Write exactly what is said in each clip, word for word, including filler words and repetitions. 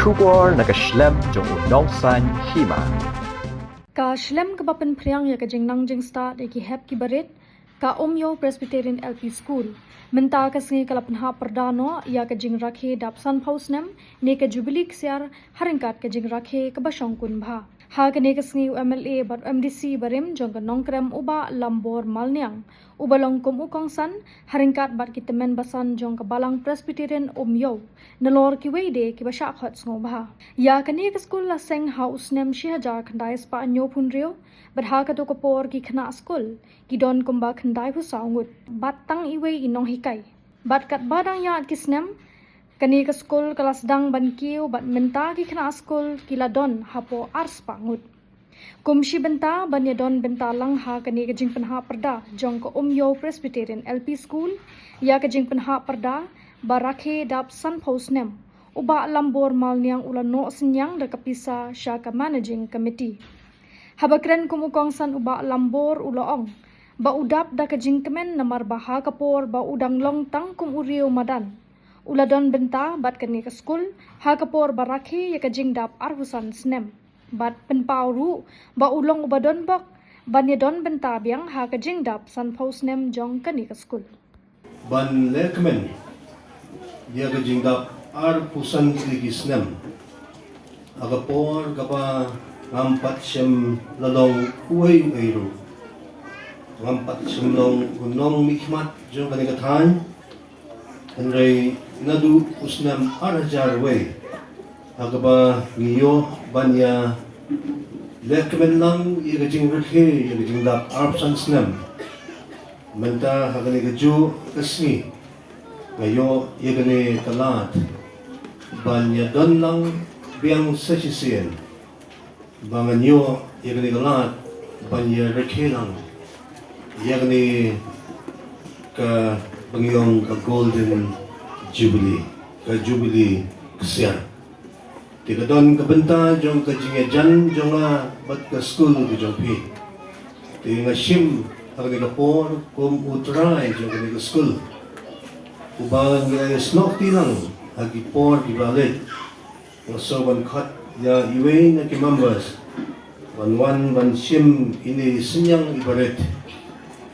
Khubor na ka shlem jong u nongsaiñ hima. Ka shlem kaba pynphriang ïa ka jingnang jingstad ïa ki hep ki barit, ka Umiew Presbyterian L P School mynta ka sngi ka la pynhap pyrda noh ïa ka jingrakhe dap sanphew snem ne ka Jubilee Ksiar ha ryngkat ka jingrakhe kaba shongkun bha. Ha kane ka sngi u M L A bad u M D C barim jong ka Nongkrem u Bah Lambor Malniang, uba long kum u kongsan ha ryngkat bad ki tymmen basan jong ka Balang Presbyterian Umiew, nalor kiwei de kiba shah khot sngewbha. Ïa kane ka skul la seng ha u snem shi hajar khyndai spah hynñiewphew hynriew, bad ha kato ka por ki khynnah skul ki don kumba khyndaiphew saw ngut, bad tang iwei i nonghikai. Bad katba dang ïaid ki snem, kane ka skul ka la sdang ban kiew bad mynta ki khynnah skul ki la don hapoh ar spah ngut. Kum shi bynta ban ïadon bynta lang ha kane ka jingpynhap pyrda jong ka Umiew Presbyterian L P School ïa ka jingpynhap pyrda ba rakhe dap sanphew snem, u Bah Lambor Malniang u la noh synñiang da ka pisa sha ka Managing Committee. Haba kren kum u kongsan u Bah Lambor u la ong ba u dap da ka jingkmen namar ba ha ka por ba u dang long tang kum u riew madan, u la don bynta bad kane ka skul ha ka por ba rakhe ïa ka jingdap arphew san snem. Bad pynpaw ruh ba u long uba don bok ban ïadon bynta biang ha ka jingdap sanphew snem jong kane ka skul. Ban lehkmen ïa ka jingdap arphew san tylli ki snem ha ka por kaba ngam pat shym la long uei uei ruh. Ngam pat shym long u nongmihkhmat jong kane ka thaiñ. Hynrei naduh u snem ar hajar wei ha kaba ngi ïoh ban ïa lehkmen lang ïa ka jingrakhe ïa ka jingdap arphew san snem. Mynta ha kane kajuh ka sngi nga ïoh ïa kane ka lad ban ïa don lang biang sa shisien. Ba ngan ïoh ïa kane ka lad ban ïa rakhe lang ïa kane kaba ngi ong ka Golden Jubilee, ka Jubilee Ksiar. Te ka don ka bynta jong ka jingïajan jong nga bad ka skul ka jong phi. Te nga shim ha kane ka por kum u trai jong kane ka skul, uba ngi la ïasnoh kti lang ha ki por kiba la leit. Nga sngew ban khot ïa iwei na ki members ban wan ban shim ine i synñiang iba rit,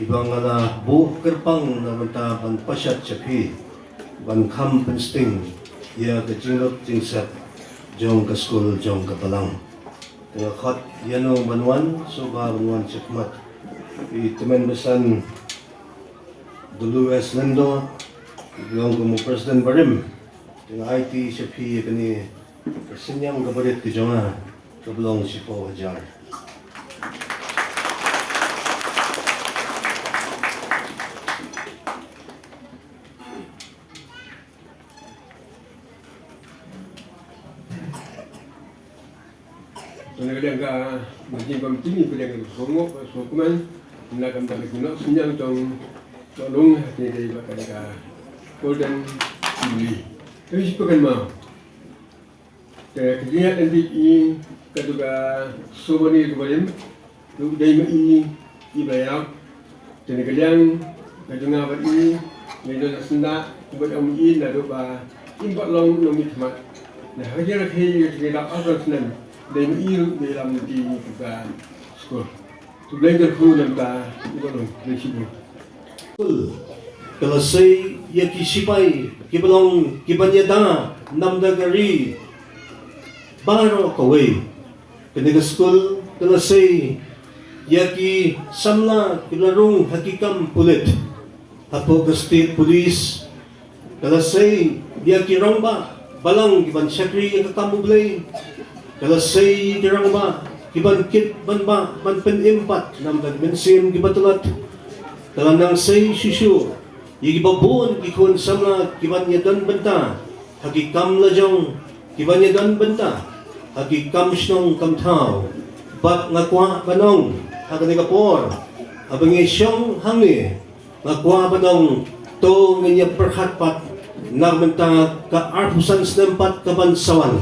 iba nga la buh kyrpang na ka bynta ban pashat sha phi ban kham pynsting ïa ka jinglut jingsep jong ka skul jong ka balang. Te nga khot ïano ban wan, sngewbha ban wan shakhmat. I tymmen basan W S Lyngdoh, i long kum u president barim. Te nga aiti sha phi ïa kane ka synñiang kaba rit ka jong nga kaba long shiphew hajar. Te na ka liang ka Managing Committee ngi pdiang ïa ka sngewbha sngewkmen na ka bynta ka jingnoh synñiang jong Sohluong, ha kane ka dei ba ka dei ka Golden Jubilee. Te shu pynban ma te ka jingïaid lynti ïa katu ka ceremony kaba rim. Ruh dei ma i iba ïap. Te na ka liang ka jong nga bad i ngi don ha syndah, bad ong i naduh ba im pat long nongmihkhmat. Na ha ka jingrakhe ïa ka jingdap arphew san snem, dei ma i ruh ba ïalam lynti ïa ka skul. To Blei kyrkhu na ka bynta i ba long, Blei shibun. Ka la sei ïa ki sipai kiba long kiban ïada namar ka ri baroh kawei. Kane ka skul ka la sei ïa ki samla kiba la rung ha ki kam pulit hapoh ka State Police. Ka la sei ïa ki rangbah balang kiban shakri ïa ka kam U Blei. Ka la sei ïa ki rangbah kiban kit ban bah ban pynim pat namar ka mynsiem kiba tlot. Ka la nang sei shuh shuh ïa kiba bun ki khun samla kiban ïadon bynta ha ki kam lajong, kiban ïadon bynta ha ki kam shnong kam thaw. Bad nga kwah ban ong ha kane ka por, haba ngi shong hangne, nga kwah ban ong to ngin ïa pyrkhat pat na ka bynta ka arphew san snem pat kaban sa wan.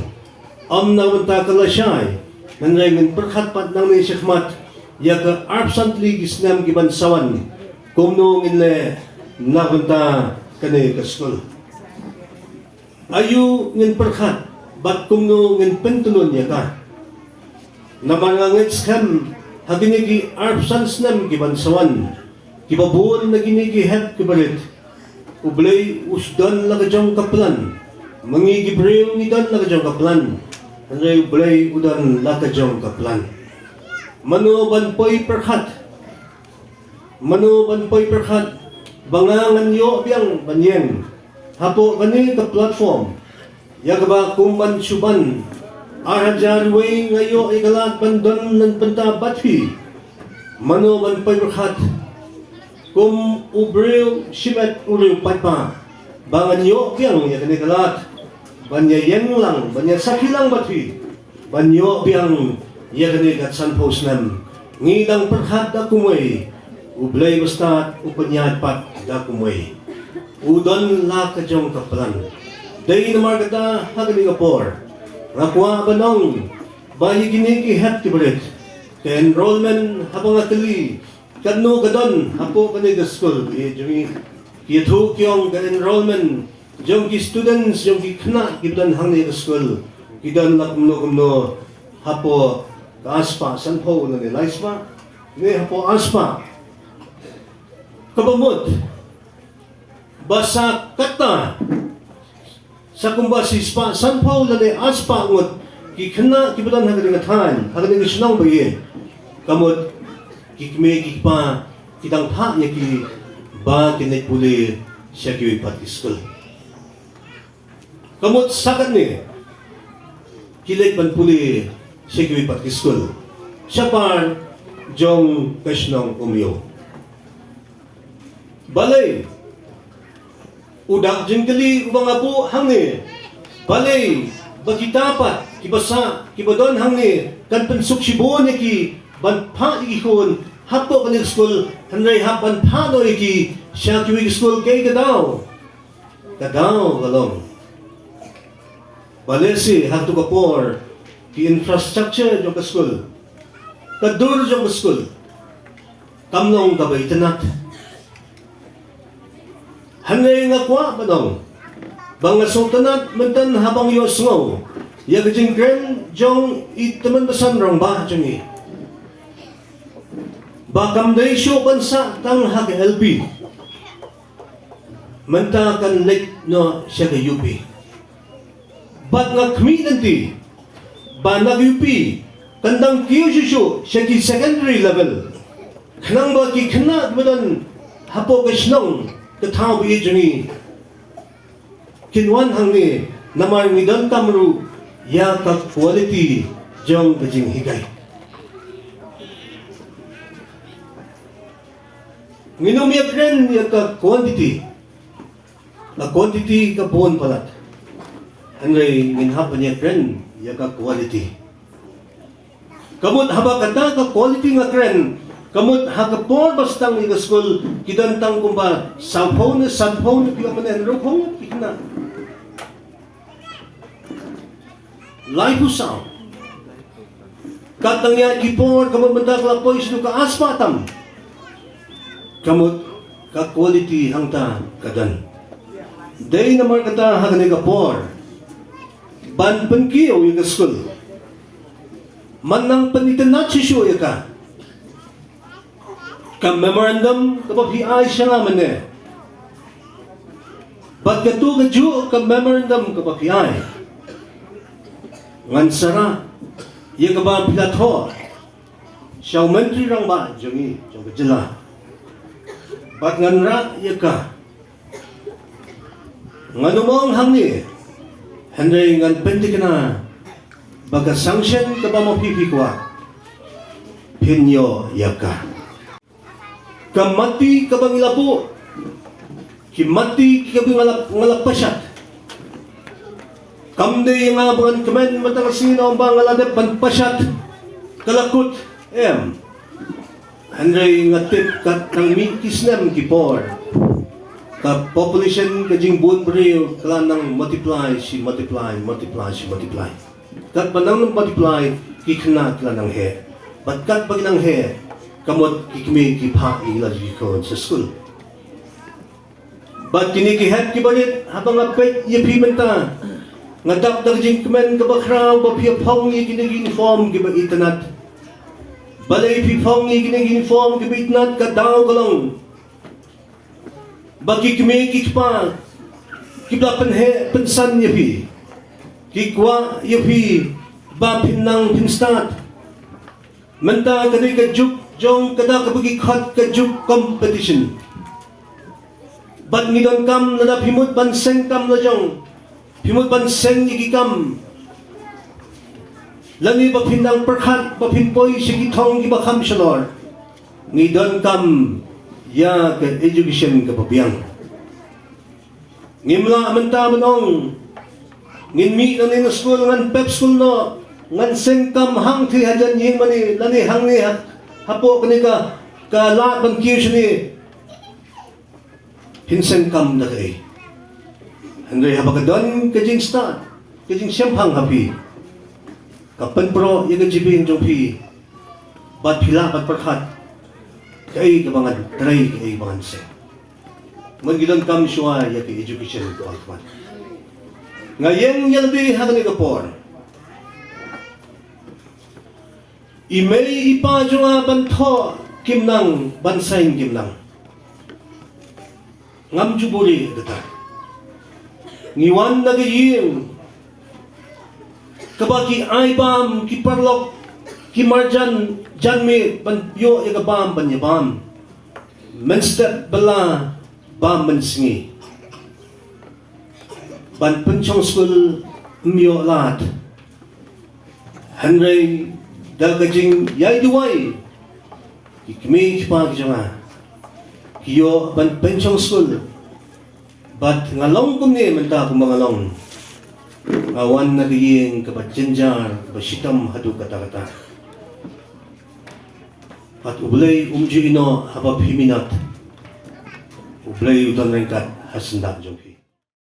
Ym na ka bynta ka lashai, hynrei ngin pyrkhat pat nangne shakhmat ïa ka arphew san tylli ki snem kiban sa wan, kumno ngin leh na ka bynta kane ka skul. Aïu ngin pyrkhat Bad kumno ngin pyntyllun ïa ka? Namar nga ngeit skhem ha kine ki arphew san snem ki ban sa wan, kiba bun na kine ki hep kiba rit, U Blei u don la ka jong ka plan. Ma ngi ki briew ngi don la ka jong ka plan, hynrei U Blei u don la ka jong ka plan. Mano ban poi pyrkhat? Mano ban poi pyrkhat ba nga ngan ïoh biang ban ïeng hapoh kane ka platform? Ïa kaba kum ban shu ban ar hajar wei nga ïoh ïa ka lad ban don lem bynta bad phi. Mano ban poi pyrkhat kum u briew shimet u briew paidbah ba ngan ïoh biang ïa kane ka lad ban ïa ïeng lang, ban ïa sakhi lang bad phi, ban ïoh biang ïa kane ka sanphew snem? Ngi dang pyrkhat da kumwei, U Blei ba stad u pynïaid pat da kumwei. U don la ka jong ka plan. Dei namar kata ha kane ka por nga kwah ban ong ba ïa kine ki hep ki barit, ka enrollment, haba nga kylli katno ka don hapoh kane ka skul, ïa jong ngi, ki ïathuh ki ong ka enrollment jong ki students, jong ki khynnah kiba don hangne ka skul, ki don la kumno kumno, hapoh ka arspah sanphew lane laispah, ne hapoh arspah. Kaba mut ba sa kata, sa kumba shispah sanphew lane arspah ngut ki khynnah kiba don ha kane ka thaiñ, ha kane ka shnong ba ïeit, ka mut ki kmie ki kpa ki dang phah ïa ki ba kin leit pule sha kiwei pat ki skul. Ka mut sa katne ki leit ban pule sha kiwei pat ki skul shabar jong ka shnong Umiew. Balei? U dak jingkylli uba nga buh hangne, balei ba kita pat kiba sah, kiba don hangne, kan pynsuk shibun ïa ki ban phah ïa ki khun hapoh kane ka skul, hynrei hap ban phah noh ïa ki sha kiwei ki skul? Kaei ka daw? Ka daw ka long ba lehse ha katu ka por ki infrastructure jong ka skul, ka dur jong ka skul, kam long kaba itynnad. Hynrei nga kwah ban ong ba nga sngewtynnad mynta haba nga ïohsngew ïa ka jingkren jong i tymmen basan rangbah jong ngi ba kam dei shuh ban sah tang ha ka L P, mynta kan leit noh sha ka U P. Bad nga khmih lynti ba na ka U P kan dang kiew shuh shuh sha ki secondary level, khnang ba ki khynnah kiba don hapoh ka shnong, ka thaw ba ïeit jong ngi, kin wan hangne, namar ngi donkam ruh ïa ka quality jong ka jinghikai. Ngin ym ïakren ïa ka quantity. Ka quantity ka bun palat, hynrei ngin hap ban ïakren ïa ka quality. Ka mut haba kata ka quality nga kren, ka mut ha ka por ba sdang ïa ka skul ki don tang kumba sawphew ne sanphew ne phi ong mynne, hynriewphew ki khynnah. Laiphew saw. Kat nang ïa ki por, ka mut mynta ka la poi sha ka arspah tam. Ka mut ka quality hangta ka don. Dei namar kata ha kane ka por ban pynkiew ïa ka skul, man nang pynitynnad shuh shuh ïa ka. Ka memorandum kaba phi ai sha nga mynne, bad katu kajuh ka memorandum kaba phi ai, ngan sa rah ïa kaba phi la thoh sha u Myntri Rangbah jong ngi jong ka jylla, bad ngan rah ïa ka. Ngan ym ong hangne, hynrei ngan pynthikna ba ka sanction kaba ma phi phi kwah, phin ïoh ïa ka. Ka mati kaba ngi la buh, ki mati kiba nga la, nga la pashat, kam dei ïa nga ba ngan kmen mynta ka sngi namar ba nga la dep ban pashat ka la kut, em. Hynrei nga tip kat nang mih ki snem ki por, ka population, ka jingbun briew ka la nang multiply shi multiply, multiply shi multiply. Kat ba nang multiply, ki khynnah ki la nang heh. Bad kat ba ki nang heh, ka mut ki kmie ki phah ïa la ki khun sha skul. Bad kine ki hep ki barit, haba nga peit ïa phi mynta, Nga dap da ka jingkmen kaba khraw ba phi ïa phong ïa kine ki uniform kiba itynnad. Balei phi phong ïa kine ki uniform kiba itynnad? Ka daw ka long ba ki kmie ki kpa kiba la pynheh pynsan ïa phi, ki kwah ïa phi ba phin nang phin stad. Mynta ka dei ka juk jong kata kaba ki khot ka juk competition. Bad ngi donkam lada phi mut ban seng kam la jong, phi mut ban seng ïa ki kam, lane ba phin nang pyrkhat ba phin poi sha ki thong kiba kham shalor, ngi donkam ïa ka education kaba biang. Ngim lah mynta ban ong ngin mih nangne na skul, ngan pep skul noh, ngan seng kam hangtei hajan ïing mane lane hangne ha, hapoh kane ka, ka lad ban kiew shane. Phin seng kam da kaei? Hynrei haba ka don ka jingstad, ka jingshemphang ha phi, ka pynpro ïa ka jingim jong phi, bad phi lah ban pyrkhat kaei kaba ngan trei, kaei kaba ngan seng. Ngi donkam shuwa ïa ka education, to all. Nga ïeng ïa lade ha kane ka por. I mei i pa jong nga ban thoh kim nang, ban seng kim nang. Ngam ju buri kata. Ngi wan na ka ïing kaba ki ai bam, ki paralok, ki marjan janmiet ban ïoh ïa ka bam ban ïa bam. Mynstep bylla bam mynsngi. Ban pynshong skul ym ïoh lad. Hynrei da ka jingïai duwai, ki kmie ki kpa ki jong nga ki ïoh ban pynshong skul. Bad nga long kumne mynta kumba nga long. Nga wan na ka ïing kaba jynjar, kaba shitom haduh katta katta. Bad U Blei um ju ïehnoh haba phi minot. U Blei u don ryngkat ha syndah jong phi.